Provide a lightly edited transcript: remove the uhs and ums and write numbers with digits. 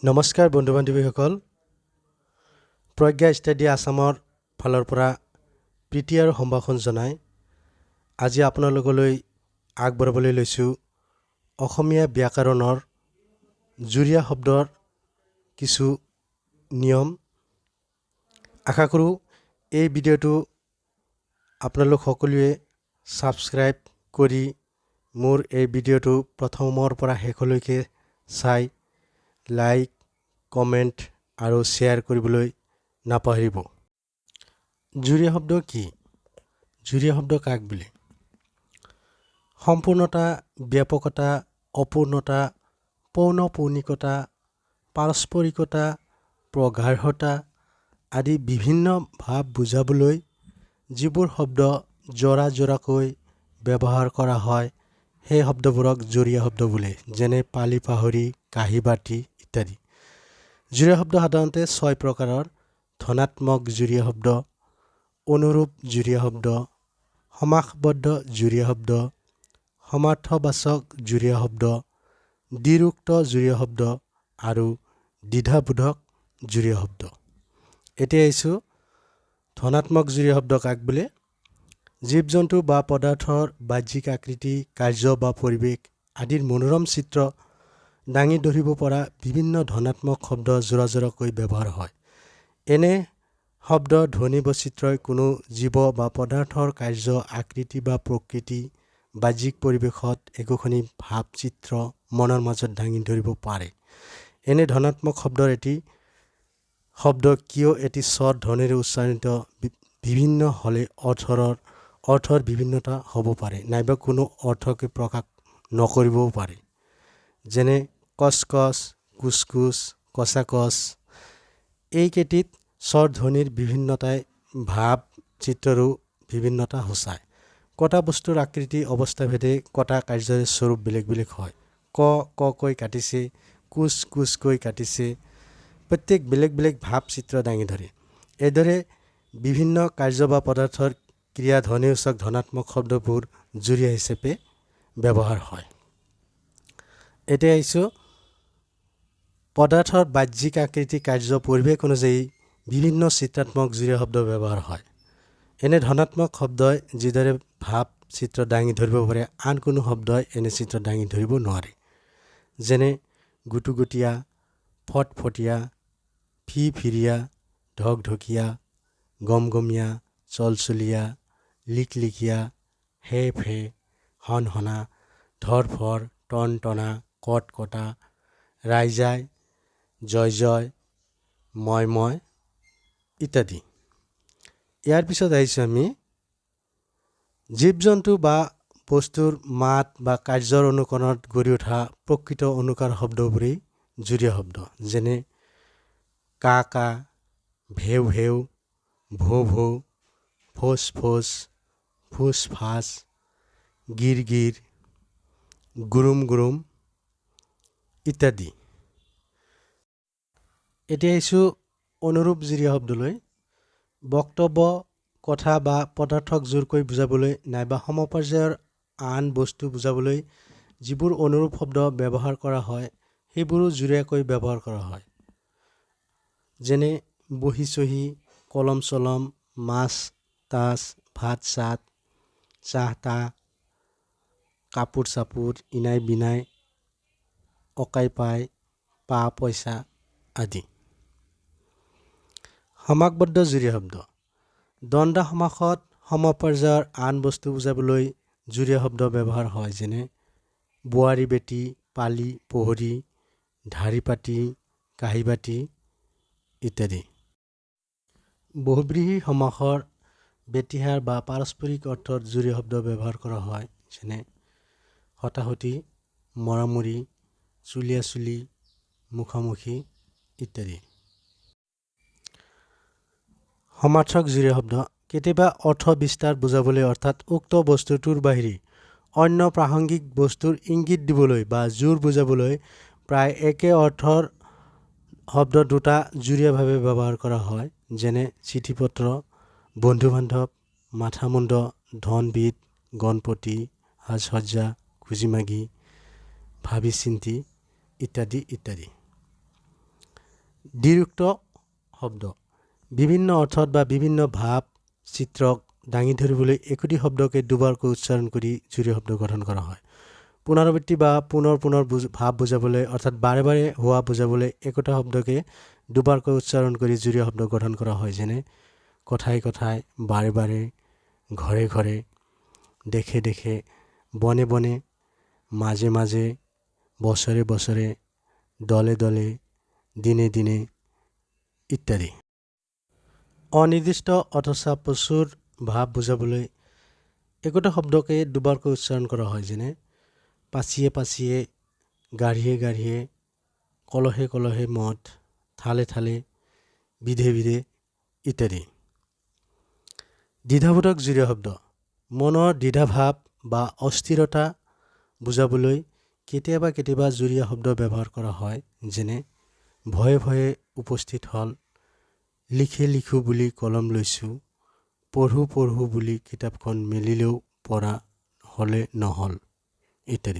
নমস্কাৰ বন্ধু বান্ধৱীসকল, প্ৰজ্ঞা ষ্টাডি আছামৰ ফালৰ পৰা প্ৰীতি আৰু সম্ভাষণ জনাই আজি আপোনালোকলৈ আগবঢ়াবলৈ লৈছোঁ অসমীয়া ব্যাকৰণৰ যুৰীয়া শব্দৰ কিছু নিয়ম। আশা কৰোঁ এই ভিডিঅ'টো আপোনালোক সকলোৱে ছাবস্ক্ৰাইব কৰি মোৰ এই ভিডিঅ'টো প্ৰথমৰ পৰা শেষলৈকে চাই লাইক, কমেণ্ট আৰু শ্বেয়াৰ কৰিবলৈ নাপাহৰিব। যুৰীয়া শব্দ কি? যুৰীয়া শব্দ কাক বোলে? সম্পূৰ্ণতা, ব্যাপকতা, অপূৰ্ণতা, পৌনঃপৌনিকতা, পাৰস্পৰিকতা, প্ৰগাঢ়তা আদি বিভিন্ন ভাৱ বুজাবলৈ যিবোৰ শব্দ জোৰা জোৰাকৈ ব্যৱহাৰ কৰা হয়, সেই শব্দবোৰক যুৰীয়া শব্দ বোলে। যেনে পালি পাহৰি, কাঁহী বাতি ইত্যাদি। যুৰীয়া শব্দ সাধাৰণতে ছয় প্ৰকাৰৰ: ধনাত্মক যুৰীয়া শব্দ, অনুৰূপ যুৰীয়া শব্দ, সমাসবদ্ধ যুৰীয়া শব্দ, সমাৰ্থবাচক যুৰীয়া শব্দ, দ্বিৰুক্ত যুৰীয়া শব্দ আৰু দ্বিধাবোধক যুৰীয়া শব্দ। এতিয়া আহিছোঁ ধনাত্মক যুৰীয়া শব্দ কাক বোলে। জীৱ জন্তু বা পদাৰ্থৰ বাহ্যিক আকৃতি, কাৰ্য বা পৰিৱেশ আদিৰ মনোৰম চিত্ৰ দাঙি ধৰিব পৰা বিভিন্ন ধনাত্মক শব্দ যোৰা যোৰাকৈ ব্যৱহাৰ হয়। এনে শব্দ ধ্বনি বৈচিত্ৰ্যই কোনো জীৱ বা পদাৰ্থৰ কাৰ্য, আকৃতি বা প্ৰকৃতি, বাহ্যিক পৰিৱেশত একোখনি ভাৱচিত্ৰ মনৰ মাজত দাঙি ধৰিব পাৰে। এনে ধনাত্মক শব্দৰ এটি শব্দ কিয় এটি স্বৰ ধ্বনিৰে উচ্চাৰিত বিভিন্ন হ'লে অৰ্থৰ বিভিন্নতা হ'ব পাৰে নাইবা কোনো অৰ্থকে প্ৰকাশ নকৰিবও পাৰে। যেনে কচকচ, কুচকুচ, কচাকচ। এইকেইটিত স্বৰ ধ্বনিৰ বিভিন্নতাই ভাৱ চিত্ৰৰো বিভিন্নতা সূচায়। কটা বস্তুৰ আকৃতি, অৱস্থাভেদে কটা কাৰ্যৰ স্বৰূপ বেলেগ বেলেগ হয়। ক ককৈ কাটিছে, কুচ কুচকৈ কাটিছে, প্ৰত্যেক বেলেগ বেলেগ ভাৱ চিত্ৰ দাঙি ধৰে। এইদৰে বিভিন্ন কাৰ্য বা পদাৰ্থৰ ক্ৰিয়া ধ্বনিসূচক ধনাত্মক শব্দবোৰ যুৰীয়া হিচাপে ব্যৱহাৰ হয়। এতিয়া আহিছোঁ পদাৰ্থৰ বাহ্যিক আকৃতি, কাৰ্য, পৰিৱেশ অনুযায়ী বিভিন্ন চিত্ৰাত্মক যুৰীয়া শব্দ ব্যৱহাৰ হয়। এনে ধনাত্মক শব্দই যিদৰে ভাৱ চিত্ৰ দাঙি ধৰিব পাৰে, আন কোনো শব্দই এনে চিত্ৰ দাঙি ধৰিব নোৱাৰে। যেনে গুটুগুটীয়া, ফটফটীয়া, ফিৰফিৰীয়া, ঢকঢকীয়া, গমগমীয়া, চলচলীয়া, লিকলিকীয়া, হে ফে, হনহনা, ধৰফৰ, টনটনা, কটকটা, ৰাইজাই, জয় জয়, ময় ময় ইত্যাদি। ইয়াৰ পিছত আহিছোঁ আমি জীৱ জন্তু বা বস্তুৰ মাত বা কাৰ্যৰ অনুকৰণত গঢ়ি উঠা প্ৰকৃত অনুকাৰ শব্দবোৰেই যুৰীয়া শব্দ। যেনে কা কা, ভেউ ভেউ, ভৌ ভৌ, ফোচ ফোচ, ফুচ ফাচ, গিৰ গিৰ, গুৰুম গুৰুম ইত্যাদি। এতিয়া আহিছোঁ অনুৰূপ যুৰীয়া শব্দলৈ। বক্তব্য, কথা বা পদাৰ্থক জোৰকৈ বুজাবলৈ নাইবা সমপৰ্যায়ৰ আন বস্তু বুজাবলৈ যিবোৰ অনুৰূপ শব্দ ব্যৱহাৰ কৰা হয়, সেইবোৰো যুৰীয়াকৈ ব্যৱহাৰ কৰা হয়। যেনে বহী চহী, কলম চলম, মাছ তাছ, ভাত চাত, চাহ তাহ, কাপোৰ চাপোৰ, ইনাই বিনাই, অকাই পাই, পা পইচা আদি। সমাসবদ্ধ যুৰীয়া শব্দ: দ্বন্দ্ব সমাসত সমপৰ্যায়ৰ আন বস্তু বুজাবলৈ যুৰীয়া শব্দ ব্যৱহাৰ হয়। যেনে বোৱাৰী বেটী, পালি পহৰী, ঢাৰি পাতি, কাঁহী বাতি ইত্যাদি। বহুব্ৰীহি সমাসৰ ব্যতিহাৰ বা পাৰস্পৰিক অৰ্থত যুৰীয়া শব্দ ব্যৱহাৰ কৰা হয়। যেনে হতাহতি, মৰামৰি, চুলিয়াচুলি, মুখামুখি ইত্যাদি। সমাৰ্থক যুৰীয়া শব্দ: কেতিয়াবা অৰ্থ বিস্তাৰ বুজাবলৈ, অৰ্থাৎ উক্ত বস্তুটোৰ বাহিৰে অন্য প্ৰাসংগিক বস্তুৰ ইংগিত দিবলৈ বা জোৰ বুজাবলৈ প্ৰায় একে অৰ্থৰ শব্দ দুটা যুৰীয়াভাৱে ব্যৱহাৰ কৰা হয়। যেনে চিঠি পত্ৰ, বন্ধু বান্ধৱ, মাথামুণ্ড, ধনবিদ, গণপতি, সাজসজ্জা, খুজি মাগি, ভাবি চিন্তি ইত্যাদি ইত্যাদি। দ্বিৰুক্ত শব্দ। বিভিন্ন অৰ্থত বা বিভিন্ন ভাৱ চিত্ৰক দাঙি ধৰিবলৈ একোটি শব্দকে দুবাৰকৈ উচ্চাৰণ কৰি যুৰীয়া শব্দ গঠন কৰা হয়। পুনৰাবৃত্তি বা পুনৰ পুনৰ ভাৱ বুজাবলৈ, অৰ্থাৎ বাৰে বাৰে হোৱা বুজাবলৈ একোটা শব্দকে দুবাৰকৈ উচ্চাৰণ কৰি যুৰীয়া শব্দ গঠন কৰা হয়, যেনে কথাই কথাই, বাৰে বাৰে, ঘৰে ঘৰে, দেশে দেশে, বনে বনে, মাজে মাজে, বছৰে বছৰে, দলে দলে, দিনে দিনে ইত্যাদি। অনিৰ্দিষ্ট অথচ প্ৰচুৰ ভাৱ বুজাবলৈ একোটা শব্দকে দুবাৰকৈ উচ্চাৰণ কৰা হয়, যেনে পাচিয়ে পাচিয়ে, গাড়ীয়ে গাড়ীয়ে, কলহে কলহে মদ, থালে থালে, বিধে বিধে ইত্যাদি। দ্বিধাবোধক যুৰীয়া শব্দ। মনৰ দ্বিধাভাৱ বা অস্থিৰতা বুজাবলৈ কেতিয়াবা কেতিয়াবা যুৰীয়া শব্দ ব্যৱহাৰ কৰা হয়, যেনে ভয়ে ভয়ে উপস্থিত হ'ল, লিখে লিখোঁ বুলি কলম লৈছোঁ, পঢ়োঁ পঢ়োঁ বুলি কিতাপখন মেলিলেও পঢ়া হ'লে নহ'ল ইত্যাদি।